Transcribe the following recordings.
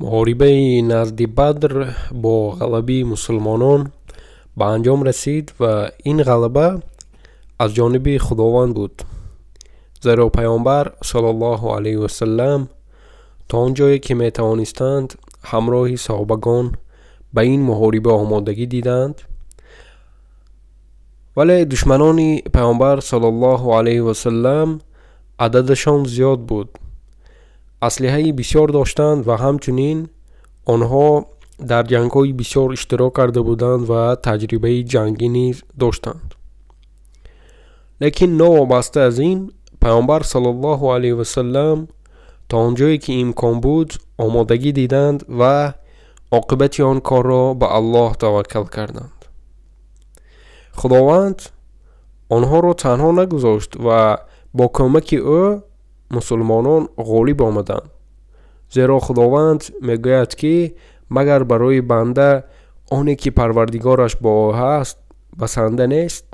Муҳорибаи назди Бадр бо ғалабаи мусулмонон ба анҷом расид ва ин ғалаба аз ҷониби Худованд буд, зеро Паёмбар саллаллоҳу алайҳи васаллам то он ҷое ки метавонистанд, ҳамроҳи саҳобагон ба ин муҳориба омодагӣ диданд. Вале душманони Паёмбар саллаллоҳу алайҳи васаллам ададашон зиёд буд, аслиҳаи бисёр доштанд ва ҳамчунин онҳо дар ҷангҳои бисёр иштирок карда буданд ва таҷрибаи ҷангӣ низ доштанд. Лекин новобаста аз ин, Паёмбар саллаллоҳу алайҳи васаллам то он ҷое ки имкон буд, омодагӣ диданд ва оқибати он корро ба Аллоҳ таваккал карданд. Худованд онҳоро танҳо нагузошт ва бо кӯмаки ӯ мусулмонон ғолиб омаданд, зеро Худованд мегӯяд, ки магар барои банда оне ки Парвардигораш бо ӯ ҳаст, басанда нест?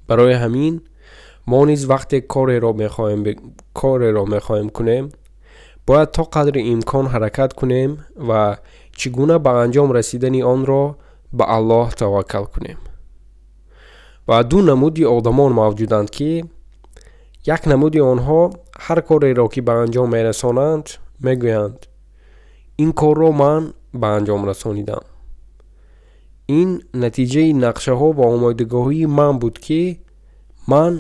Барои ҳамин мо низ вақте кореро мехоҳем кунем, бояд то қадри имкон ҳаракат кунем ва чӣ гуна ба анҷом расидани онро ба Аллоҳ таваккал кунем. Ва ду намуди одамон мавҷуданд, ки як намуди онҳо ҳар кореро ки ба анҷом мерасонанд, мегӯянд: ин корро ман ба анҷом расонидам, ин натиҷаи нақшаҳо ва омодагоҳии ман буд, ки ман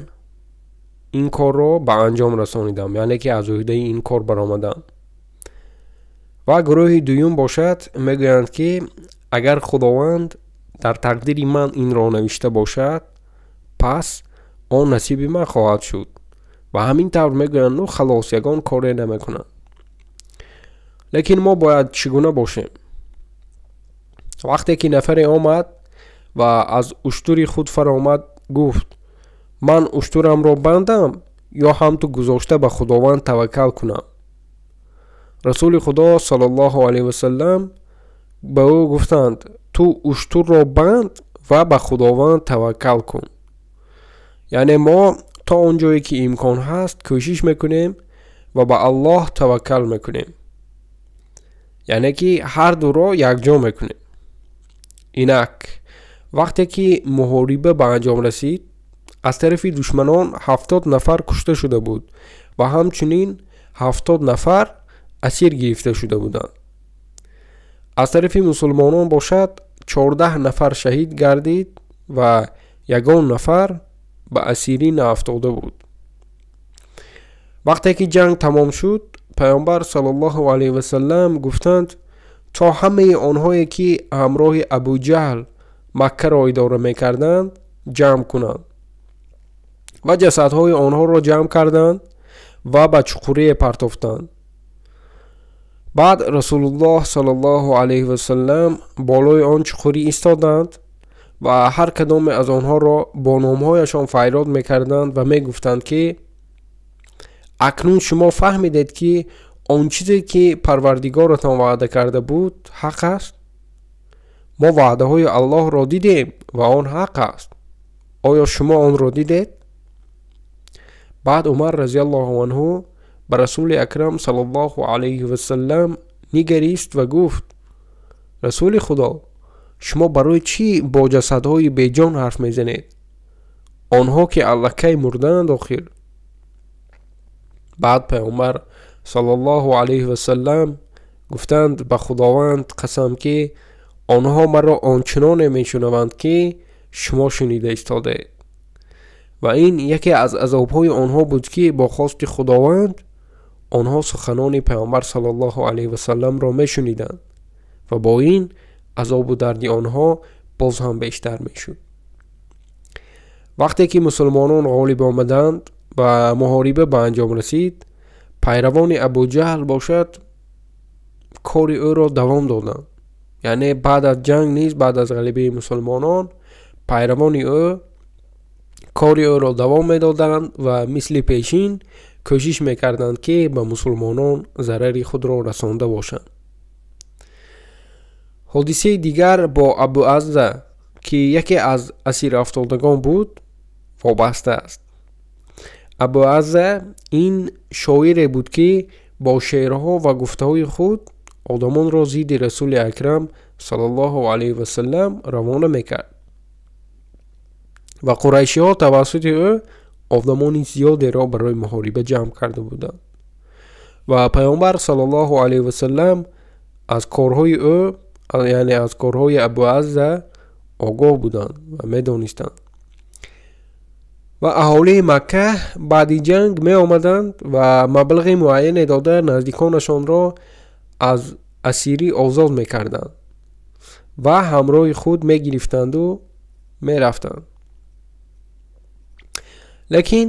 ин корро ба анҷом расонидам, яъне ки аз ӯҳдаи ин кор баромадам. Ва гурӯҳи дуюм бошад, мегӯянд, ки агар Худованд дар тақдири ман инро навишта бошад, пас он насиби ман хоҳад шуд. Ва ҳамин тавр мегӯянд, ну халос, ягон коре намекунанд. Лекин мо бояд чӣ гуна бошем? Вақте ки нафаре омад ва аз уштури худ фаромад, гуфт: ман уштурамро бандам ё ҳам ту гузошта ба Худованд таваккал кунам? Расули Худо саллаллоҳу алайҳи васаллам ба ӯ гуфтанд: ту уштурро банд ва ба Худованд таваккал кун. Яъне мо то он ҷое ки имкон ҳаст, кӯшиш мекунем ва ба Аллоҳ таваккал мекунем, яъне ки ҳар дуро якҷо мекунем. Инак вақте ки муҳориба ба анҷом расид, аз тарафи душманон 70 нафар кушта шуда буд ва ҳамчунин 70 нафар асир гирифта шуда буданд. Аз тарафи мусулмонон бошад, 14 нафар шаҳид гардид ва ягон нафар ба асирӣ наафтода буд. Вақте ки ҷанг тамом шуд, Паёмбар саллаллоҳу алайҳи васаллам гуфтанд, то ҳамаи онҳое ки ҳамроҳи Абуҷаҳл Маккаро идора мекарданд, ҷамъ кунанд. Ва ҷасадҳои онҳоро ҷамъ карданд ва ба чуқурие партофтанд. Баъд Расулуллоҳ саллаллоҳу алайҳи васаллам болои он чуқурӣ истоданд ва ҳар кадоме аз онҳоро бо номҳояшон файрод мекарданд ва мегуфтанд, ки акнун шумо фаҳмидед, ки он чизе ки Парвардигоратон ваъда карда буд, ҳақ аст. Мо ваъдаҳои Аллоҳро дидем ва он ҳақ аст. Оё шумо онро дидед? Баъд Умар разиаллоҳу анҳу ба Расули Акрам саллаллоҳу алайҳи васаллам нигарист ва гуфт: Расули Худо, шумо барои чӣ бо ҷасадҳои беҷон ҳарф мезанед? Онҳо ки аллакай мурдаанд охир. Баъд Паёмбар саллаллоҳу алайҳи васаллам гуфтанд: ба Худованд қасам, ки онҳо маро ончуноне мешунаванд, ки шумо шунида истодаед. Ва ин яке аз азобҳои онҳо буд, ки бо хости Худованд онҳо суханони Паёмбар саллаллоҳу алайҳи васалламро мешуниданд ва бо ин азобу дарди онҳо боз ҳам бештар мешуд. Вақте ки мусулмонон ғолиб омаданд ва муҳориба ба анҷом расид, пайравони Абуҷаҳл бошад, кори ӯро давом доданд. Яъне баъд аз ҷанг низ, баъд аз ғалибаи мусулмонон, пайравони ӯ кори ӯро давом медоданд ва мисли пешин кӯшиш мекарданд, ки ба мусулмонон зарари худро расонда бошанд. Ҳодисаи дигар бо Абуазза, ки яке аз асирафтодагон буд, вобаста аст. Абуазза ин шоире буд, ки бо шеърҳо ва гуфтаҳои худ одамонро зидди Расули Акрам саллаллоҳу алайҳи васаллам равона мекард ва қурайшиҳо тавассути ӯ одамони зиёдеро барои муҳориба ҷамъ карда буданд ва Паёмбар саллаллоҳу алайҳи васаллам аз корҳои ӯ, яъне аз корҳои Абу Азза огоҳ буданд ва медонистанд. Ва аҳолии Макка баъди ҷанг меомаданд ва маблағи муайяне дода наздиконашонро аз асирӣ озод мекарданд ва ҳамроҳи худ мегирифтанду мерафтанд. Лекин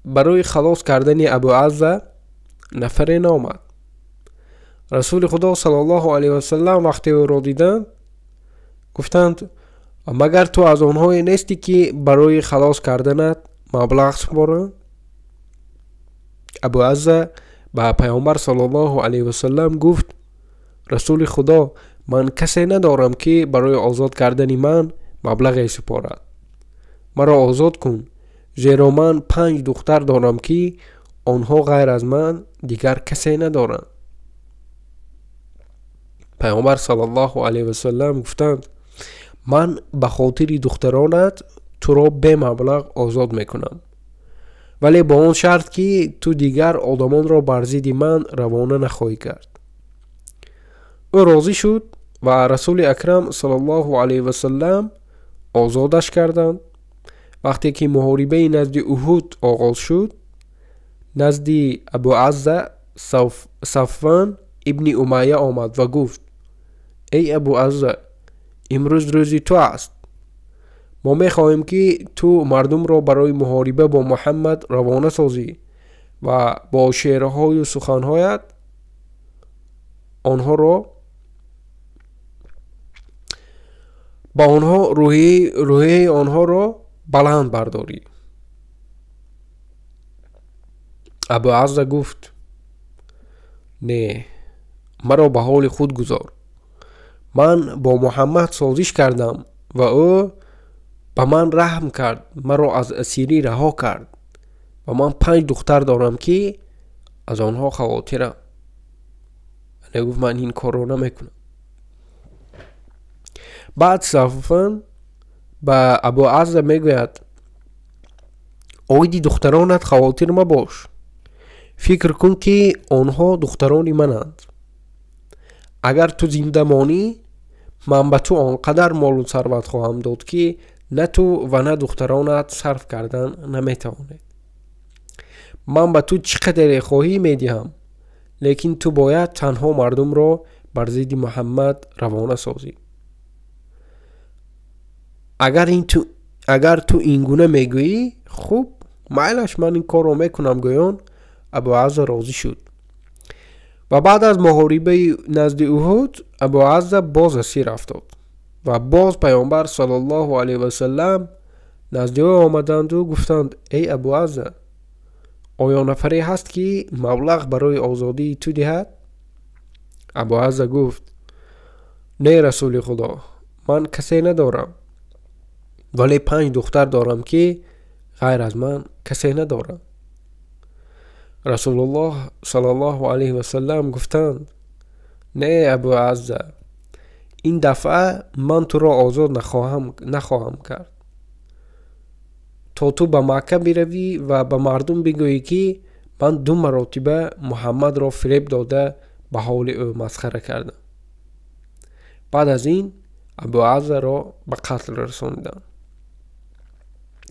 барои халос кардани Абу Азза нафаре наомад. Расули Худо саллаллоҳу алайҳи васаллам вақте ӯро диданд, гуфтанд: магар ту аз онҳое нестӣ, ки барои халос карданат маблағ супоранд? Абу Азза ба Паёмбар саллаллоҳу алайҳи васаллам гуфт: Расули Худо, ман касе надорам, ки барои озод кардани ман маблағе супорад. Маро озод кун, зеро ман 5 духтар дорам, ки онҳо ғайр аз ман дигар касе надоранд. Паёмбар саллаллоҳу алайҳи васаллам гуфтанд: ман ба хотири духтаронат туро бемаблағ озод мекунам, вале бо он шарт, ки ту дигар одамонро бар зидди ман равона нахоҳӣ кард. Ӯ розӣ шуд ва Расули Акрам саллаллоҳу алайҳи васаллам озодаш карданд. Вақте ки муҳорибаи назди Уҳуд оғоз шуд, назди Абу Азза Сафван ибни Умайя омад ва гуфт: эй Абу Азза, имрӯз рӯзи ту аст. Мо мехоҳем, ки ту мардумро барои муҳориба бо Муҳаммад равона созӣ ва бо шеърҳою суханҳоят онҳоро ба онҳо рӯҳияи онҳоро баланд бардорӣ. Абу Азза гуфт: не, маро ба ҳоли худ гузор. Ман бо Муҳаммад созиш кардам ва ӯ ба ман раҳм кард, маро аз асирӣ раҳо кард ва ман 5 духтар дорам, ки аз онҳо хавотирам. Яъне гуфт: ман ин корро намекунам. Баъд Сафван ба Абу Азза мегӯяд: оиди духтаронат хавотир мабош, фикр кун, ки онҳо духтарони мананд. Агар ту зинда монӣ, ман ба ту он қадар молу сарват хоҳам дод, ки на ту ва на духтаронат сарф кардан наметавонед. Ман ба ту чӣ қадаре хоҳӣ медиҳам, лекин ту бояд танҳо мардумро бар зидди Муҳаммад равона созӣ. Агар ту ин гуна мегӯӣ, хуб, майлаш, ман ин корро мекунам, гӯён Абу Азза розӣ шуд. Ва баъд аз муҳорибаи назди Уҳуд Абу Азза боз асир афтод ва боз Паёмбар саллаллоҳу алайҳи васаллам назди ӯ омаданду гуфтанд: эй Абу Азза, оё нафаре ҳаст, ки маблағ барои озодии ту диҳад? Абу Азза гуфт: не, Расули Худо, ман касе надорам, вале 5 духтар дорам, ки ғайр аз ман касе надорад. Расулуллоҳ саллаллоҳу алайҳи васаллам гуфтанд: не, Абу Азза, ин дафъа ман туро озод нахоҳам кард, то ту ба Макка биравӣ ва ба мардум бигӯӣ, ки ман 2 маротиба Муҳаммадро фиреб дода ба ҳоли ӯ масхара кардам. Баъд аз ин Абу Аззаро ба қатл расониданд.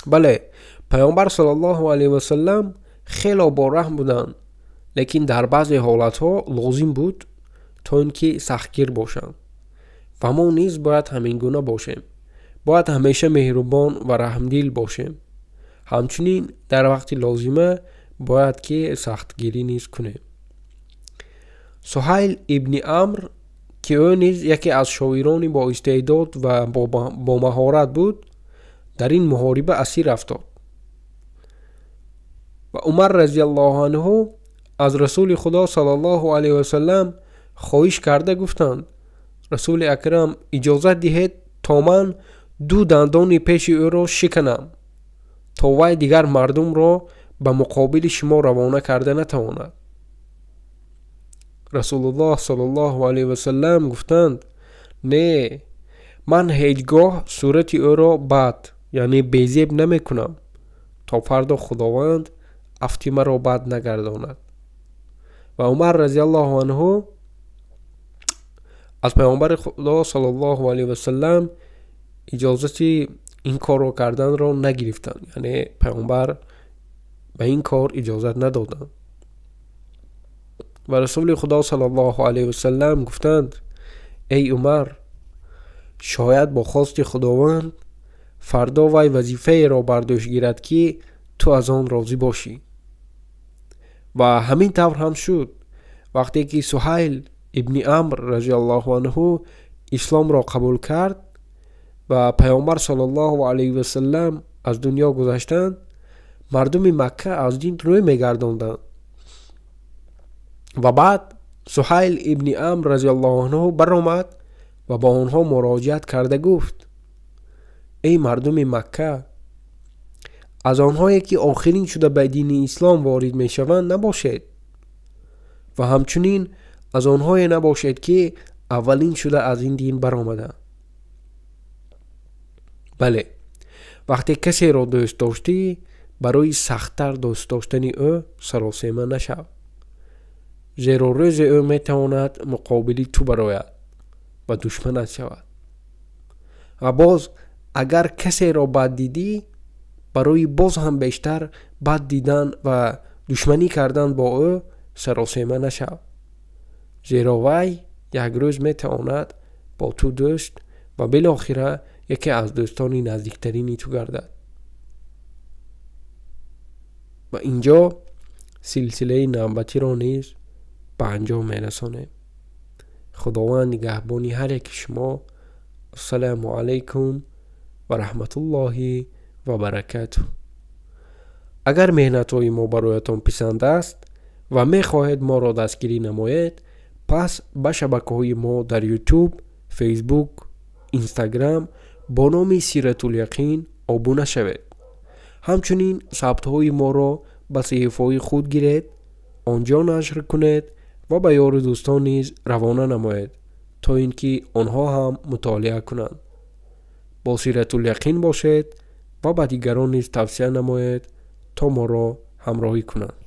Бале, Паёмбар саллаллоҳу алайҳи васаллам хело бораҳм буданд, лекин дар баъзе ҳолатҳо лозим буд, то ин ки сахтгир бошанд. Ва мо низ бояд ҳамин гуна бошем. Бояд ҳамеша меҳрубон ва раҳмдил бошем. Ҳамчунин дар вақти лозима бояд ки сахтгирӣ низ кунем. Суҳайл ибни Амр, ки ӯ низ яке аз шоирони боистеъдод ва бомаҳорат буд, дар ин муҳориба асир афтод. Ва Умар разияллоҳу анҳу аз Расули Худо саллаллоҳу алайҳи васаллам хоҳиш карда гуфтанд: Расули Акрам, иҷозат диҳед, то ман 2 дандони пеши ӯро шиканам, то вай дигар мардумро ба муқобили шумо равона карда натавонад. Расулуллоҳ саллаллоҳу алайҳи васаллам гуфтанд: не, ман ҳеҷ гоҳ сурати ӯро бад, яъне безеб намекунам, то фардо Худованд афти маро бад нагардонад. Ва Умар разияллоҳу анҳу аз Паёмбари Худо саллаллоҳу алайҳи васаллам иҷозати ин корро карданро нагирифтанд, яъне Паёмбар ба ин кор иҷозат надоданд. Ва Расули Худо саллаллоҳу алайҳи васаллам гуфтанд: эй Умар, шояд бо хости Худованд фардо вай вазифаеро бар дӯш гирад, ки ту аз он розӣ бошӣ. Ва ҳамин тавр ҳам шуд. Вақте ки Суҳайл ибни Амр разияллоҳу анҳу исломро қабул кард ва Паёмбар саллаллоҳу алайҳи васаллам аз дунё гузаштанд, мардуми Макка аз дин рӯй мегардонданд. Ва баъд Суҳайл ибни Амр разияллоҳу анҳу баромад ва ба онҳо муроҷиат карда гуфт: эй мардуми Макка, аз онҳое ки охирин шуда ба дини ислом ворид мешаванд набошед ва ҳамчунин аз онҳое набошед, ки аввалин шуда аз ин дин баромаданд. Бале, вақте касеро дӯст доштӣ, барои сахттар дӯст доштани ӯ саросема нашав, зеро рӯзе ӯ метавонад муқобили ту барояд ва душманат шавад. Ва боз агар касеро бад дидӣ, барои боз ҳам бештар бад дидан ва душманӣ кардан бо ӯ саросема нашав, зеро вай як рӯз метавонад бо ту дӯст ва билохира яке аз дӯстони наздиктарини ту гардад. Ва инҷо силсилаи навбатиро низ ба анҷом мерасонем. Худованд нигаҳбони ҳар яки шумо. Ассалому алайкум ва раҳматуллоҳи ва баракатуҳ. Агар меҳнатҳои мо бароятон писанд аст ва мехоҳед моро дастгирӣ намоед, пас ба шабакаҳои мо дар YouTube, Facebook, Instagram бо номи Сиратуляқин обуна шавед. Ҳамчунин сабтҳои моро ба саҳифаҳои худ гиред, онҷо нашр кунед ва ба ёру дӯстон низ равона намоед, то ин ки онҳо ҳам мутолиа кунанд. Бо Сиратуляқин бошед ва ба дигарон низ тавсия намоед, то моро ҳамроҳӣ кунанд.